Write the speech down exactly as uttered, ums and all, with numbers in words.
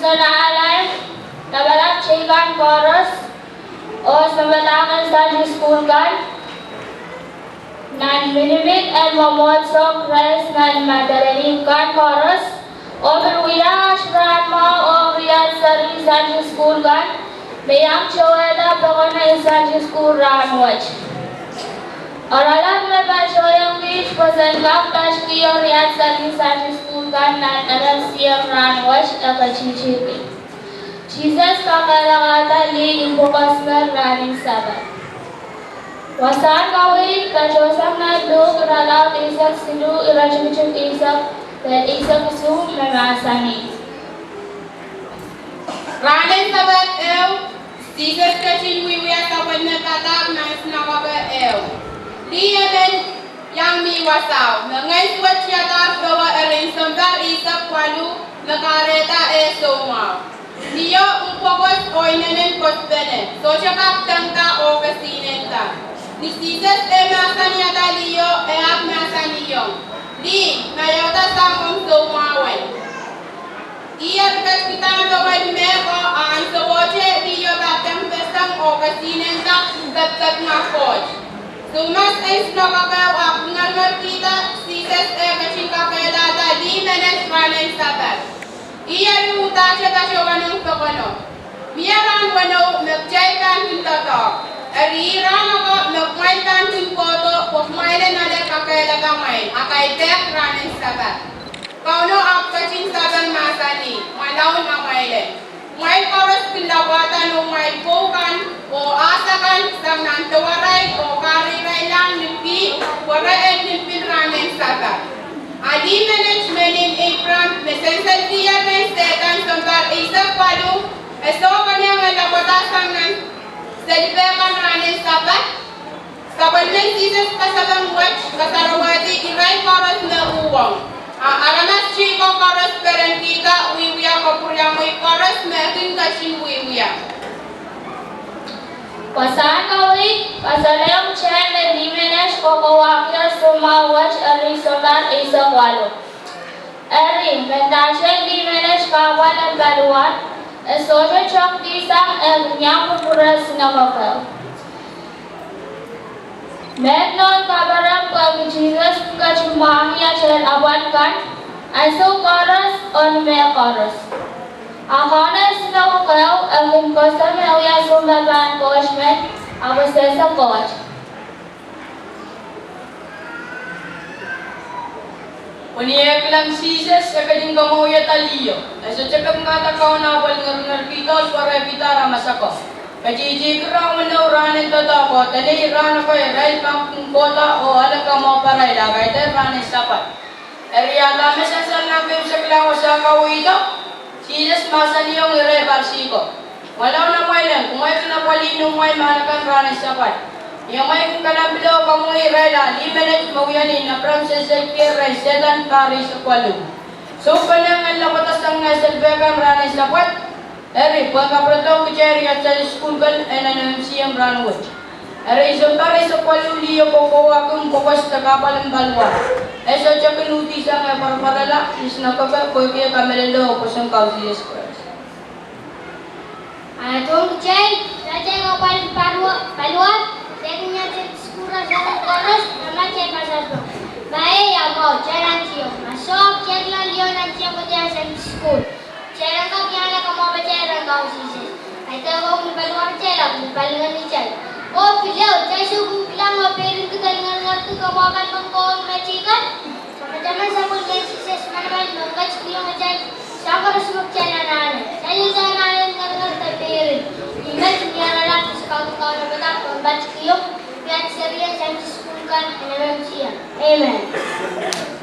Nan ahl lapalap teikan koaros, oh sounpadahk en Sunday School kan, nan minimik en mwomwohdiso Krais nan madeleni kan koaros, oh pil wia aht rahn mwahu ong riehk seri Sunday School kan, me iang towehda pokon en Sunday School rahn wet. Oaralap me patohiong kiht pwoson kak patkio riehk seri Sunday School kan nan M M C M rahn wet e ketihtihki: Sises kakehlakahda lih en pwokosmer rahn en Sapad. Wasahn kaweid patohsang nan Luk irelaud eisek siluh, iretikitik eisek, lel eisek isuh, me mahsanih: Rahn en Sapad ehu, Sises ketin wiewia sapwellime padahk nan sinakoke ehu. Lih emen iang mi wasao, me ngehn suwed tiadahr powe erein sounpar eisek waluh, me kahrehda eh soumwahu. Liho mpwokos oh inenen kosipene, sohte kak tengda oh kesihnenda. Ni Sises eh mahsanihada liho, e ahpw mahsanihong: Lih, maiauda sang omw soumwahu wet. Ih eri ketikihda pokon mehkot, a ansowohte liho patengpeseng oh kesihnenda, kepkepinga Koht. Soumas en sinakoke ahpw ngeringerkihda Sises eh ketin kakehlada lih menet rahn en Sapad. Ih eri uhdahte patohwanong pokono: Mie rahn weneu me kitail pahn kin doadoahk. Eri ih rahn ako me kumwail pahn kin kohdo, pwe kumwail en ale kakehlada kumwail, a kaidehk rahn en Sapad. Kauno ahpw ketin sapeng, mahsanih: Mwalaun amwail en. Kumwail koaros kin lapwada noumwail kou kan oh ahs akan sang nan dewerail oh kahreiraillahng limpoak, pwe re en limpoak rahn en Sapad. A lih menet mehn en Eipraam, me sensedier rehn Sehdan sounpar eisek waluh, e sohte konehng en lapwada sang nan selipehkan rahn en Sapad. Sapwellimen Sises kasalehda wet kasalehda irail koaros me uhwong. A aramas teiko koaros perenkihda wiewia kapwuriamwei koaros me kin ketin wiewia. Wasahn kaweid kasalehiong kitail me lih menet kokohwahkier soumwahu wet erein sounpar eisek waluh. Eri, mendahte lih menet kahpwal en paliwar, e sohte tokdihsang eh kin iang pwupwure sinakoke. Met nohn kaperepw pwehki Sises ketin mwahngih atail apwal kan, ansou koaros oh ni mehkoaros. A kaun en sinakoke e kin koasoia me wia sounpapah en Koht men, ahpw sehse Koht. Pwe ni eh kilang Sises, e ketin kamwahwiada liho. E sohte kapingkihda Kauno ahpw e ngeringerkihdo, swarehkihda aramas ako. Ketihtihki rahn weneu rahn en doadoahk, oh dene ih rahn ako irail pahn kin kohda oh ale kamwahu pahrail, a kaidehk rahn en Sapad. Eri a dahme sansal nan keimwseklahn wasahn kaweido? Sises mahsanihong irail Parisi ko: Mwalaun amwail en, kumwail kin apwalih noumwail mahn akan rahn en Sapad. Ni amwail kin kalambilaho kamwahwih irail, a lih menet me wia ni Eipraam sensedier rehn Sehdan sounpar eisek waluh. Sohte konehng en lapwada sang nan selipehkan rahn en Sapad. Eri, pwehn kapwuredo kitail riehk Sunday School kan en M M C M rahn wet. Erein sounpar eisek waluh liho kokohwahki mpwokos de kahpwal en paliwar. E sohte kin uhdihsang eh pwarapwarala ni sinakoke pwehki eh kamehlele oh pwoson Kaun Sises Krais. A tohn kitail, kitail kahpwal en paliwar, kitail kin iang Sunday School rahn koaros, a ma kitail pasapeng. Baie ia mwahu, kitail antiong. Ma soh, kitail kilang liho antiong kohdahn Sunday School. Kitail en kak iang ale kamwahu patail rehn Kaun Sises. Kaidehk ong ni paliwar kitail, ahpw ni palingehn kitail. Oh pil ehu, kitail sohte kin kilang oh peirinki de lingeringerki kamwahu kan me kin kohwong meteikan. Tamataman sapwellimen Sises manaman me ketikihong kitail soahng koaros me kitail anahne. Kitail anahne lingeringer de peirin. Ni met ni oaralap, ni sakau, ni kaunopada, pahn patikihong riehk serien Sunday School kan en M M C M. Amen.